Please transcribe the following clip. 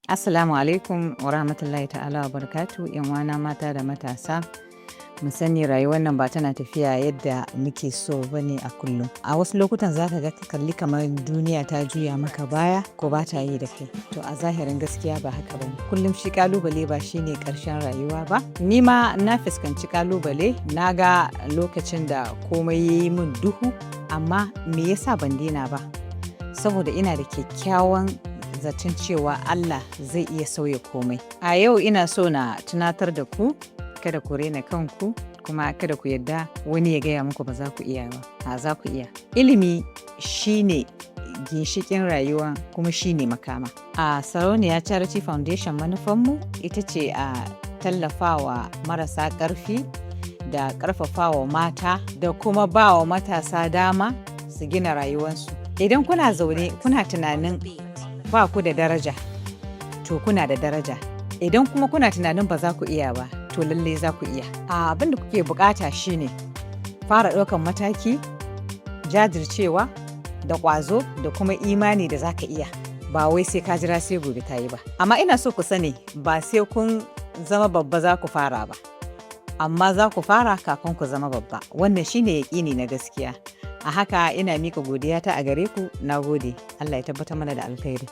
Assalamu alaikum wa rahmatullahi ta'ala wa barakatu, 'yan uwana mata da matasa. Mu sani, rayuwar nan ba tana tafiya yadda muke so ba ne a kullum. A wasu lokutan za ka ga kalli kamar duniya ta juya maka baya ko ba ta yi da kai. To, a zahirin gaskiya ba haka ba ne. Kullum shi kalubale ba shine ƙarshen rayuwa ba. Ni ma na fuskanci kalubale, na ga lokacin da komai ya yi min duhu, amma me yasa ban daina ba? Saboda ina da kyakkyawan zaton cewa Allah zai iya sauya komai. A yau ina so na tunatar da ku, kada ku rena kanku, kuma kada ku yarda wani ya gaya muku ba za ku iya ba. A za ku iya. Ilimi shine ginshiƙin rayuwa kuma shine makama. A Sarauniya Charity Foundation, manufanmu ita ce a tallafawa marasa ƙarfi da ƙarfafawa mata da kuma ba wa matasa dama su gina rayuwarsu. Idan kuna zaune kuna tunanin ba ku da daraja, to kuna da daraja. Idan kuma kuna tunanin ba za ku iya ba, to lalle za ku iya. Abin da kuke bukata shine fara ɗaukan mataki, jajircewa da ƙwazo da kuma imani da za ka iya. Ba wai sai ka jira sai gobe ta yi ba. Amma ina so ku sani, ba sai kun zama babba za ku fara ba. Amma za ku fara kafin ku zama babba. Wannan shine yaƙini na gaskiya. A haka ina miƙa godiyata a gare ku. Na gode. Allah ya tabbatar mana da alkhairi.